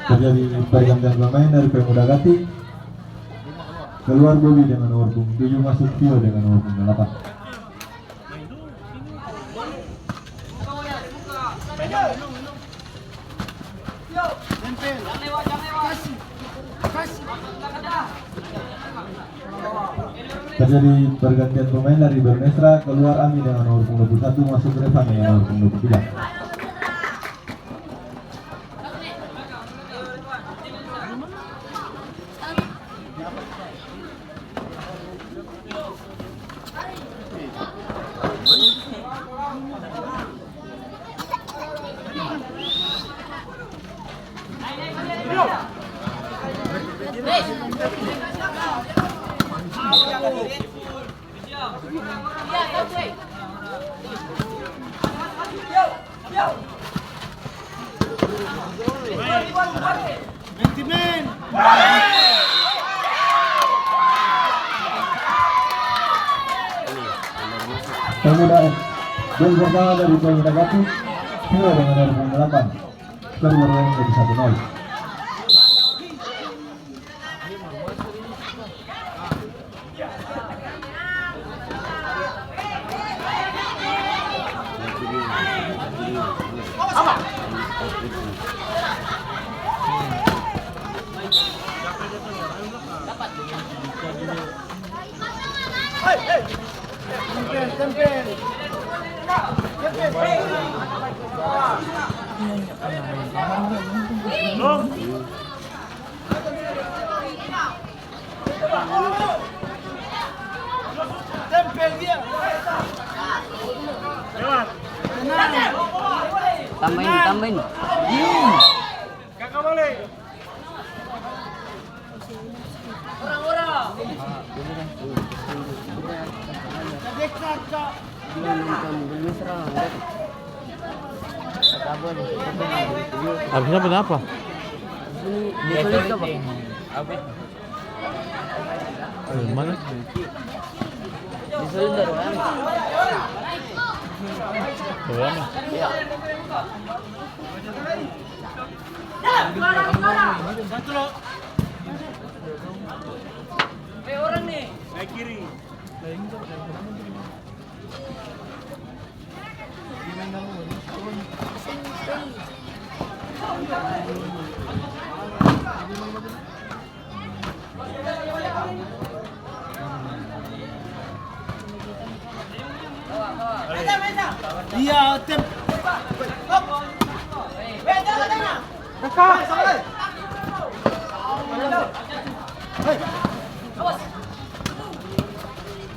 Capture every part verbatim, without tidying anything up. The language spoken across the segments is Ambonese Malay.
Terjadi pergantian pemain dari Pemuda Gati. Keluar Bobi dengan nomor punggung tujuh, masuk Tio dengan nomor punggung delapan. Terjadi pergantian pemain dari Bermesra, keluar Ami dengan nomor punggung dua puluh satu, masuk Revan dengan nomor punggung dua puluh tiga. Pemuda, gol pertama dari Pemuda Gati, Tio dengan nomor punggung delapan. Skor bermain jadi satu nol. Tambahin, tambahin. Habisnya kenapa? Dari mana? Dari mana? Iya, tem. Hei.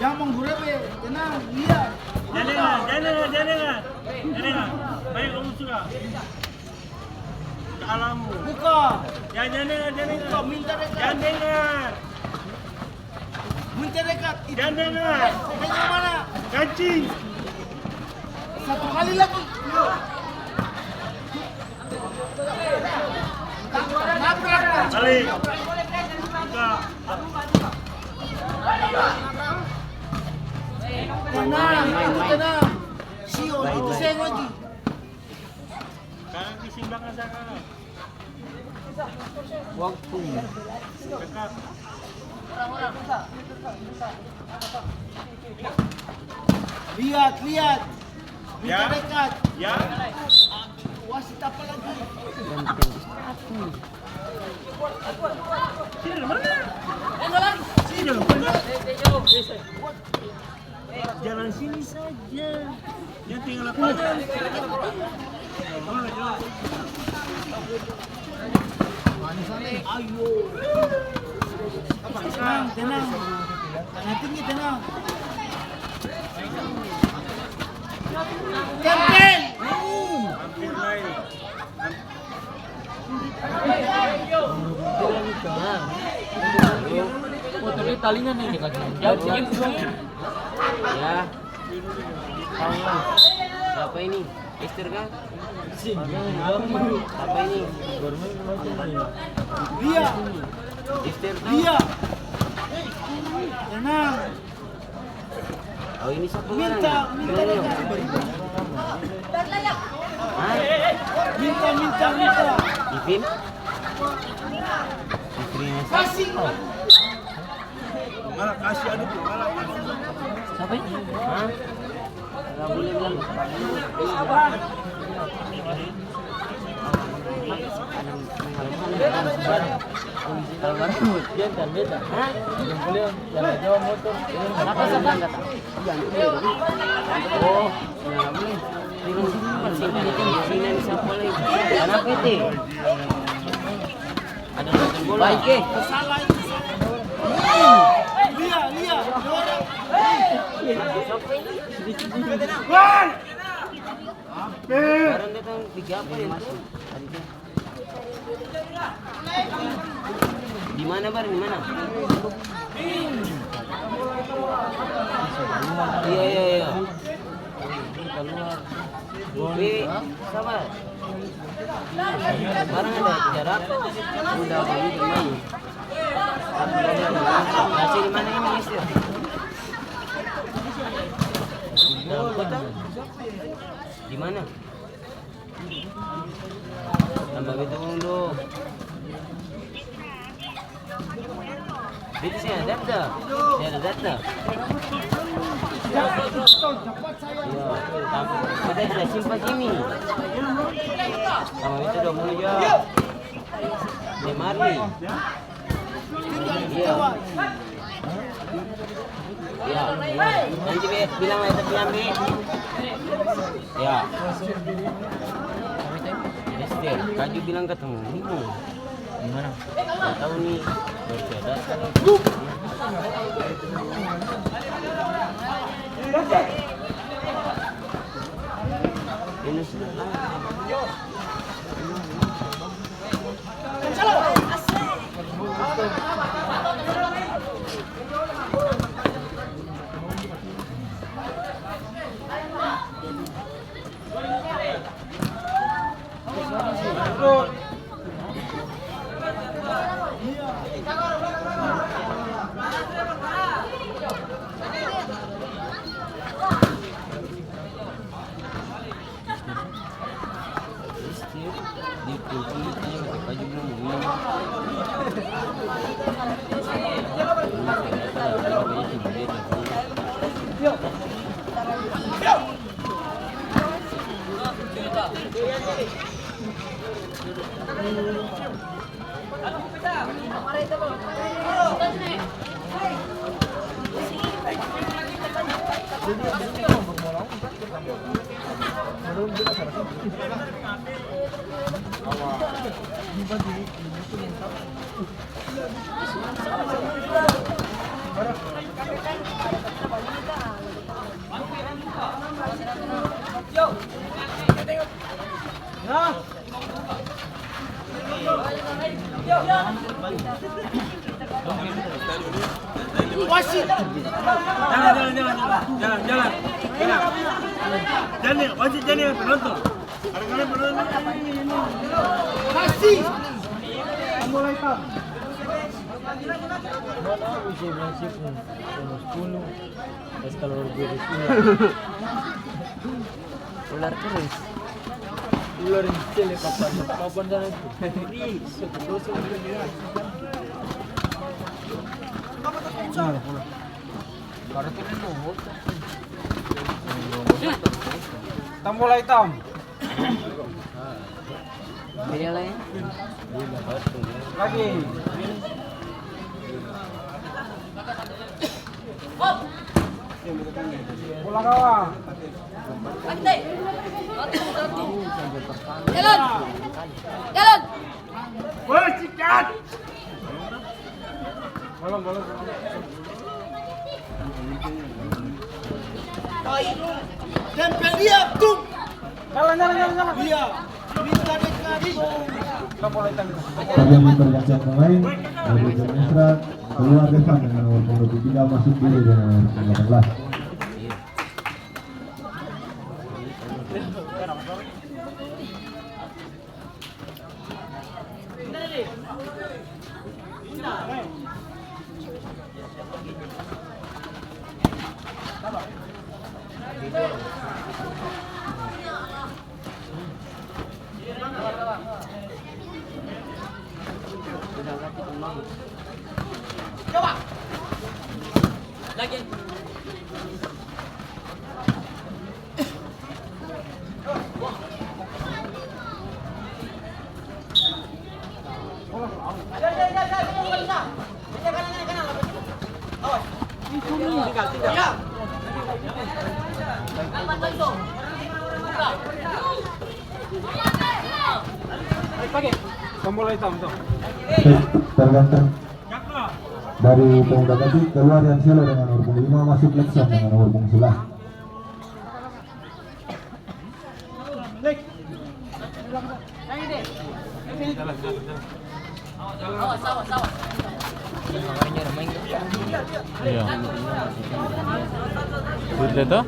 Jang manggurebe, tenang, iya. Jang dengar, jang dengar, jang dengar. Jang dengar. Baik, kamu suka. Alammu. Buka. Jang, jang dengar, jang dengar. Buka, minta dekat. Jang dengar. Minta dekat. Jang dengar. Pegang mana? Kancing. Satu kali lagi. Nabrak. Balik. Buka. Tenang, itu tenang. Sio, itu seng lagi. Kanan, di sebelah kanan. Waktu. Dekat. Lihat, lihat. Minta dekat. Ya. Wasit apa lagi? Sini, mana? Sini, mana? Jalan sini saja. Dia tinggal lapangan. Ayo. Tenang, tenang. Tanah tinggi, tenang. Tempel. Hampir naik. Oh, tadi talinya nih dikasih. Ya. Siapa ini? Ester kah? Siapa ini? Iya. Ester tuh. Iya. Tenang. Oh, ini sapa barang? Minta, minta, minta. Hah? Minta, minta, minta. Ipin? Istrinya siapa? Kasih. Malah kasih, aduh, malah kasih. Siapa ini? Hah? Nggak boleh bilang. Kalau barang, dia kan beda. Hah? Yang beliau jalan jauh motor. Kenapa sedang kata? Oh, nggak boleh. Turun sini, Pak. Sini, sini, sini, siapa lagi? Kenapa itu? Ada nonton bola. Baik, eh. Lia, Lia. Barang datang tiga apa ya? Di mana, Bar? Di mana? Iya, iya, iya. Oke, sabar. Barang ada jarak. Udah, bali di mana? Kasih di mana ini, Mister? Dalam kota? Di mana? Tambah betul dong. Beta seng ada data. Seng ada data. Iya. Beta bisa simpan sini. Sama itu dua puluh jua. Lemari. Iya. Ya, nanti be bilang lai, tapi ambe. Ya. Mister, Kaju bilang katong bingung. Di mana? Nggak tahu nih. Baru saya datang. Ini sudah lama. Wasit. Jalan, jalan, jalan, jalan. Jalan, jalan. Jalan. Jalan, wasit, jalan, penonton. Ada kalian penonton? Wasit. Mulai, Pak. Mana bisa berhasil? Nomor sepuluh. Terus kalau virus ular. Ular terus. Ular yang cele papan, papan sana itu. Tambah lai tam. Beda lai. Lagi. Bola gawang. Jalan. Jalan. Woi, sikat. Belum, belum. Tempel dia, tung. Jalan, jalan, jalan, jalan. Iya. Minta dia tadi. Terjadi pergantian pemain dari Mesra keluar Devan dengan nomor punggung dua puluh tiga, masuk Billy dengan nomor punggung delapan belas. Tergantung dari pemuda tadi keluar yang selo dengan nomor punggung lima, masuk Lexon dengan nomor punggung sebelas. Iya. Betul toh?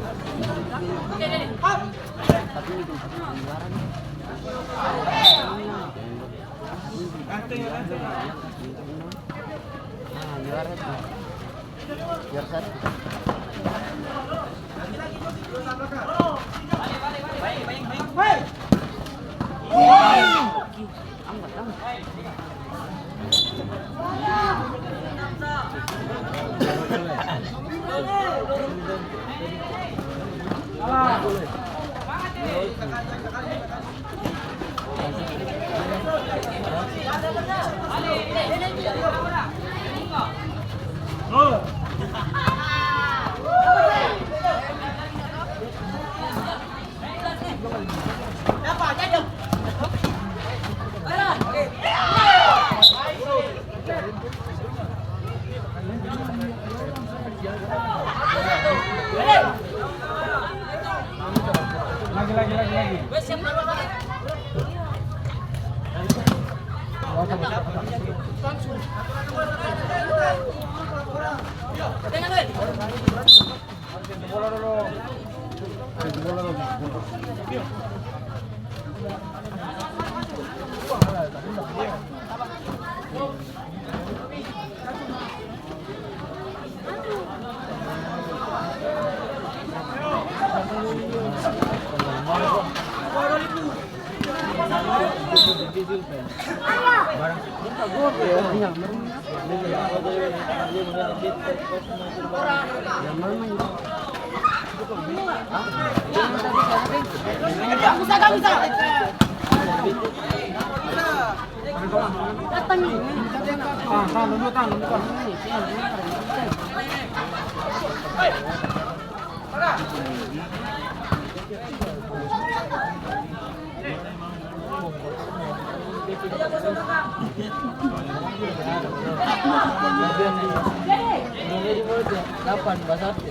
Dapan basatu.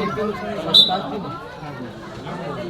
Itu salah satu.